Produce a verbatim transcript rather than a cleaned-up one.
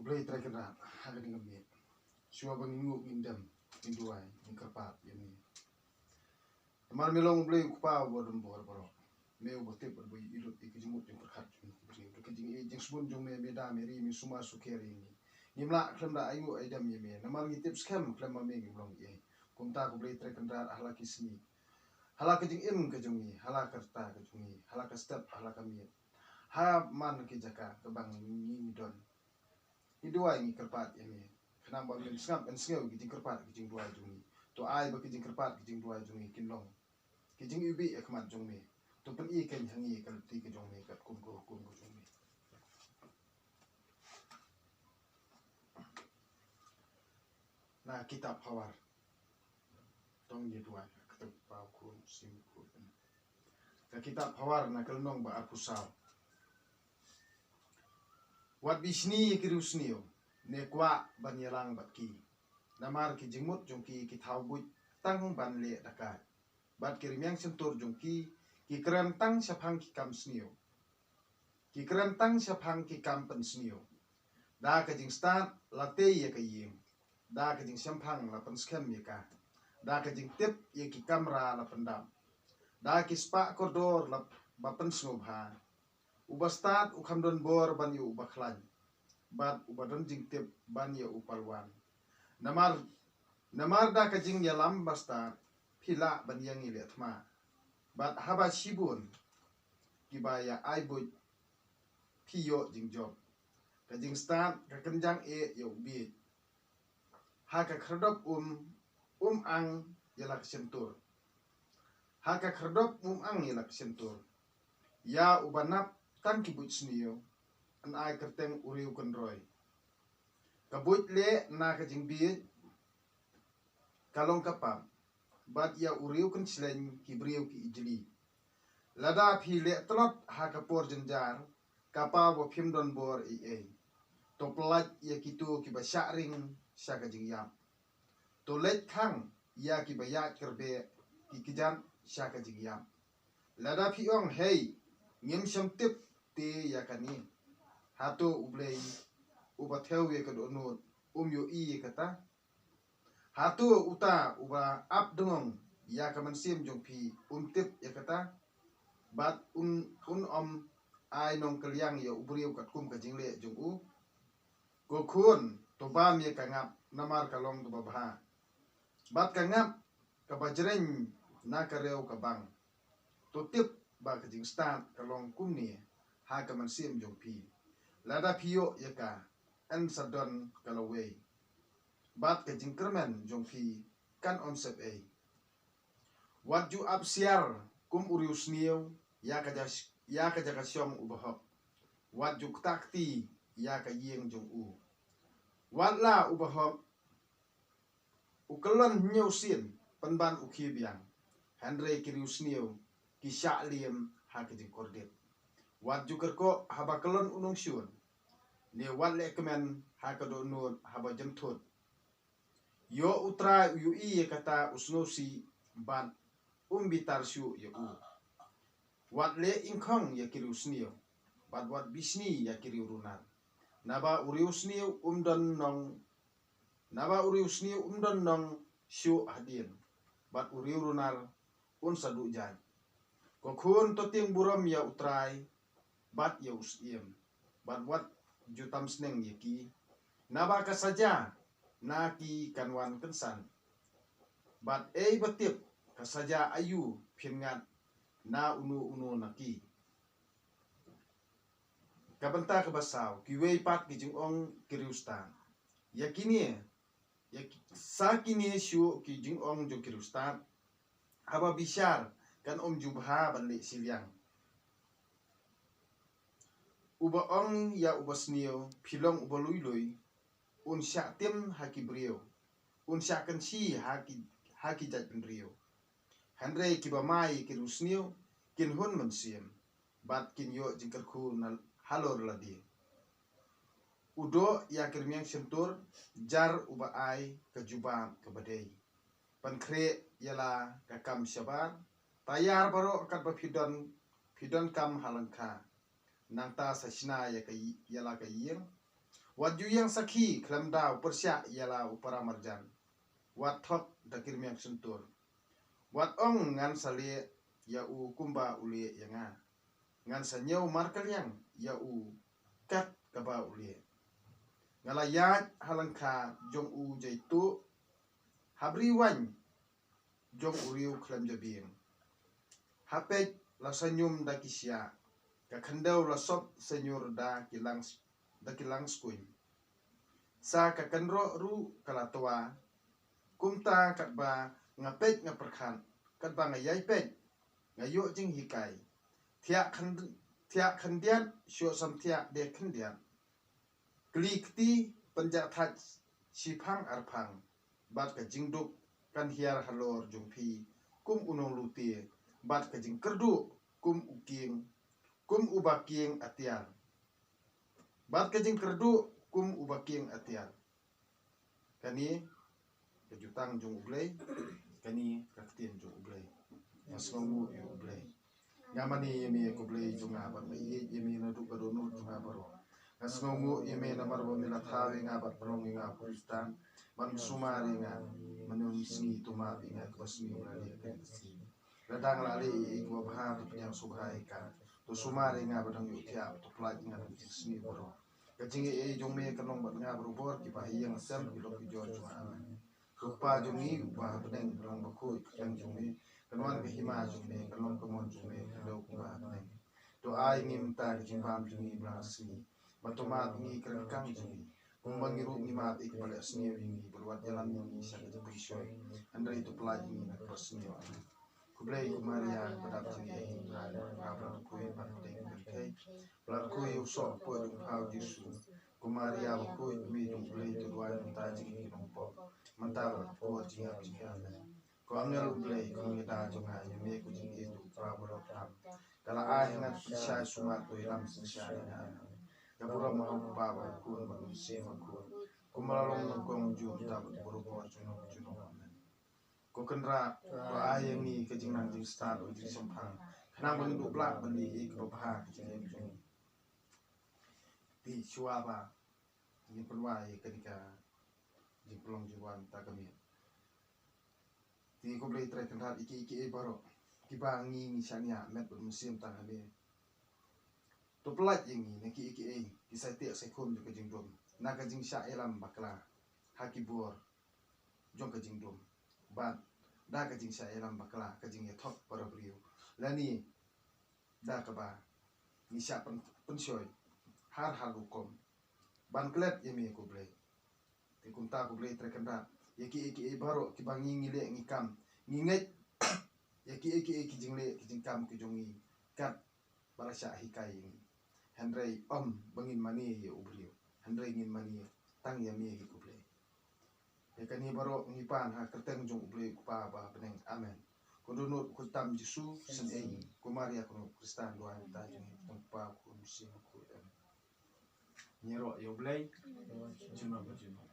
Blei Trai Kynrad, ha ka ding ka miet. Shuwa ba ngin nguh ngin dem, ngin duwai, ngin kyrpad ïa me. Namar me long Blei u Kpa uba don bor baroh. Me uba tip bad uba ïohi lut ïa ka jingmut jingpyrkhat jong ngi ki briew. Da ka jingïeit jingsbun jong me, me da me ri, me sumar sukher ïa ngi. Ngim lah khlem da ai nguh ai dem ïa me. Namar ngi tip skhem khlem ma me ngim long ei. Kumta ko Blei Trai Kynrad, ha la ki sngi, ha la ka jingim ka jong ngi, ha la ka rta ka jong ngi, ha la ka step, ha la ka miet, ha man ki jaka kaba ngi ngi don, ngi duwai ngi kyrpad ïa me. Khnang ba men sngap men sngew ki jingkyrpad ki jingduwai jong ngi. To ai ba ki jingkyrpad ki jingduwai jong ngi kin long ki jingiwbih ïa khmat jong me. To pyni keiñ ha ngi ka lynti ka jong me katkum ka hukum ka jong me. Na kitab Hawar. Tang ïa duwai ha ka kyrteng u Kpa, u Khun, u Mynsiem Bakhuid. Ka kitab Hawar, na ka lynnong ba arphew saw. Wat bishni ïa ki riewsniew, ne kwah ban ïalang bad ki. Namar ki jingmut jong ki ki thaw buit tang ban leh dakaid. Bad ki rmiang shyntur jong ki ki kren tang shaphang ki kam sniew. Ki kren tang shaphang ki kam pynsniew. Da ka jingstad la tei ïa ka ïing. Da ka jingshemphang la pynskhem ïa ka. Da ka jingtip ïa ki kamra la pyndap. Da ki spah kordor la ba pynsngewbha. Uba stad u kham don bor ban ïa uba khlaiñ, bad uba don jingtip ban ïa u palwan. Namar, namar da ka jingïalam bastad phi lah ban ïeng ïaleh thma. Bad haba shibun kiba ïa ai buit phi ïoh jingjop. Ka jingstad ka kynjang eh ïa u bieit. Ha ka khyrdop um, um ang ïa la ka shyntur. Ha ka khyrdop um ang ïa la ka shyntur. Ïa uba nap tang ki buit sniew, yn ai kyrteng u riewkynroi. Ka buit leh na ka jingbieit ka long ka pap, bad ïa u riewkynshleng ki briew ki ijli. Lada phi leh tlot ha ka por jynjar, ka paw ba phim don bor ei ei. To pyllait ïa kito kiba shah ring sha ka jingïap. To leit khang ïa kiba ïaid kyrbeh ki kjat sha ka jingïap. Lada phi ong, hei, ngim shym tip te ïa kane. Hato U Blei uba thew ïa ka dohnud um ïohi ïa kata? Hato uta uba ap dngong ïa ka mynsiem jong phi um tip ïa kata, bad un, un ym ai nongkylliang ïa u briew katkum ka jingleh jong u? Ko khun, to bam ïa ka ngap, namar ka long kaba bha. Bad ka ngap kaba jreng na ka rew ka bang. To tip ba ka jingstad ka long kumne ha ka mynsiem jong phi. Lada phi ïoh ïa ka, yn sa don ka lawei. Bad ka jingkyrmen jong phi kan ym sep ei. Wat ju ap siar kum u riewsniew ïa ka ja, ïa ka jaka shong u bahok. Wat ju ktah kti ïa ka ïing jong u. Wat la u bahok u kyllon hynñiewsien pynban u khie biang. Hynrei ki riewsniew ki shah liem ha ka jingkordit. Wat ju kyrkoh haba kyllon u nongshun, ne wat leh kmen ha ka dohnud haba jynthut. Ïoh U Trai u ïohi ïa kata u sngewsih bad um bitar shuh ïa u. Wat leh ingkhong ïa ki riewsniew, bad wat bishni ïa ki riewrunar. Naba u riewsniew um don nong, naba u riewsniew um don nong shuh hadien, bad u riewrunar un sa duh jait. Ko khun, to tieng burom ïa U Trai bad ïa u Syiem, bad wat ju tam sneng ïa ki. Naba ka saja na ki kan wan kynsan, bad ei ba tip ka saja aïu phin ngat na uno uno na ki. Ka bynta kaba saw, kiwei pat ki jingong ki riewstad. Ïa kine, ïa ki, sa kine shuh ki jingong jong ki riewstad, haba bishar kan ym ju bha ban leh shiliang. Uba ong ïa uba sniew, phi long uba lui lui, un shah tim ha ki briew, un shah kynshi ha ki, ha ki jaitbynriew. Hynrei kiba mai ki riewsniew kin hun mynsiem, bad kin ïoh jingkyrkhu na halor lade. U doh ïa ki rmiang shyntur, jar uba ai ka jubab kaba dei. Pynkhreh ïa la ka kam shabar, taiar baroh katba phi don, phi donkam ha lyngkha. Nangta sa shna ïa ka, ïa la ka ïing. Wat ju ïeng sakhi khlem da u pyrshah ïa la u paramarjan. Wat thok da ki rmiang shyntur. Wat ong ngan sa leh ïa u kumba u leh ïa nga. Ngan sa ñiew markylliang ïa u kat kaba u leh. Nga la ïaid ha lyngkha jong u jaituh, ha bri waiñ jong u riew khlem jabieng. Ha peit la saiñum da ki shiah, ka khyndew la sop saiñur da ki lang, da ki lang skuiñ. Sa ka kynroh ruh ka la twa. Kumta katba nga peit nga pyrkhat, katba nga ïai peit nga ïoh jinghikai. Thiah khyn-, thiah khyndiat, shuh samthiah de khyndiat. Kli kti pynjah thait shiphang arphang, bad ka jingduk kan hiar halor jong phi kum u nonglute, bad ka jingkyrduh kum u kieng, kum uba kieng atiar. Bad ka jingkyrduh kum uba kieng atiar. Kane ka jutang jong U Blei, kane ka ktien jong U Blei. Nga sngewnguh ïa U Blei. Nga mane ïa me ko Blei jong nga bad nga ïeit ïa me naduh ka dohnud jong nga baroh. Nga sngewnguh ïa me namar ba me la thaw ïa nga bad pynlong ïa nga u Khristan. Bad sumar ïa nga, mano sngi to map ïa nga kaba sniew la leh kane ka sngi. Lada nga la leh ïa kaba bha to pdiang sngewbha ïa ka. To sumar ïa nga ba dang ïohthiah, to pyllait ïa nga na ka jingsniew baroh. Ka jingaiei jong me kan long bad nga barabor, kiba ha ïing ha sem ki lok ki jor jong nga. Amen. Ko Kpa jong ngi uba ha bneng, ka long bakhuid ka kyrteng jong me, kan wan ka hima jong me, kan long ka mon jong me, kan long kumba ha bneng. To ai ngi mynta ka jingbam jong ngi ba la ka sngi. Bad to map ngi ka ryngkang jong ngi, kumba ngi ruh ngi map ïa kiba leh sniew ïa ngi, bad wat ïalam ïa ngi sha ka jingpynshoi, hynrei to pyllait ïa ngi na kaba sniew. Amen. Ko Blei, ko Maria, kaba dap jingaiei, ha ba la khuid bad pdeng kynthei, ba la khuid u soh hapoh jong u pha u Jisu. Ko Maria bakhuid, Mei jong U Blei, to duwai ïa nga kita ki nongpop, mynta bad ha ka por jingïap jong ngi. Amen. Ko angel U Blei, ko nongïada jong nga, ïa me ko jingïeit u Kpa balok tam, ka la ai ha nga pynshai sumar, to ïalam synshar ïa nga. Ka burom ha U Kpa bad ha U Khun bad ha U Mynsiem Bakhuid, kumba la long nyngkong, mynta bad barabor, junom junom. Amen. Ko Kynrad, to ai ïa ngi ka jingnang jingstad, ka jingshemphang, khnang ba ngin duh blah ban leh ïa kaba bha ha ka jingim jong ngi. Te shuwa ba ngin pynwai ïa kane ka jingpynlong jingwan ta ka miet, te ko Blei Trai Kynrad, ïa kiei kiei baroh kiba ngi ngi shaniah met bad mynsiem tang hangne, to pyllait ïa ngi na kiei kiei ki saiteh saikhum jong ka jingdum, na ka jingshah ïalam bakla ha ki bor jong ka jingdum, bad da ka jingshah ïalam bakla, ka jingïathok para briew, lane da kaba ngi shah pyn-, pynshoi har har rukom ban klet ïa me ko Blei. Te kumta ko Blei Trai Kynrad, ïa kiei kiei baroh kiba ngi ngi leh ngi kam, ngi ngeit ïa kiei kiei ki jingleh ki jingkam ki jong ngi katba la shah hikai ïa ngi. Hynrei ym ba ngin mane ïa u briew, hynrei ngin mane tang ïa me hi ko Blei. Ïa kane baroh ngi pan ha ka kyrteng jong U Blei U Kpa ba ha bneng. Amen. Ko dohnud u khuid tam Jisu, sngewbha, ko Maria kynrad Khristan, duwai mynta jong ngi, kyrteng U Kpa, U Khun, U Mynsiem Bakhuid. Amen. Ngi ïaroh ïa U Blei. Junom junom.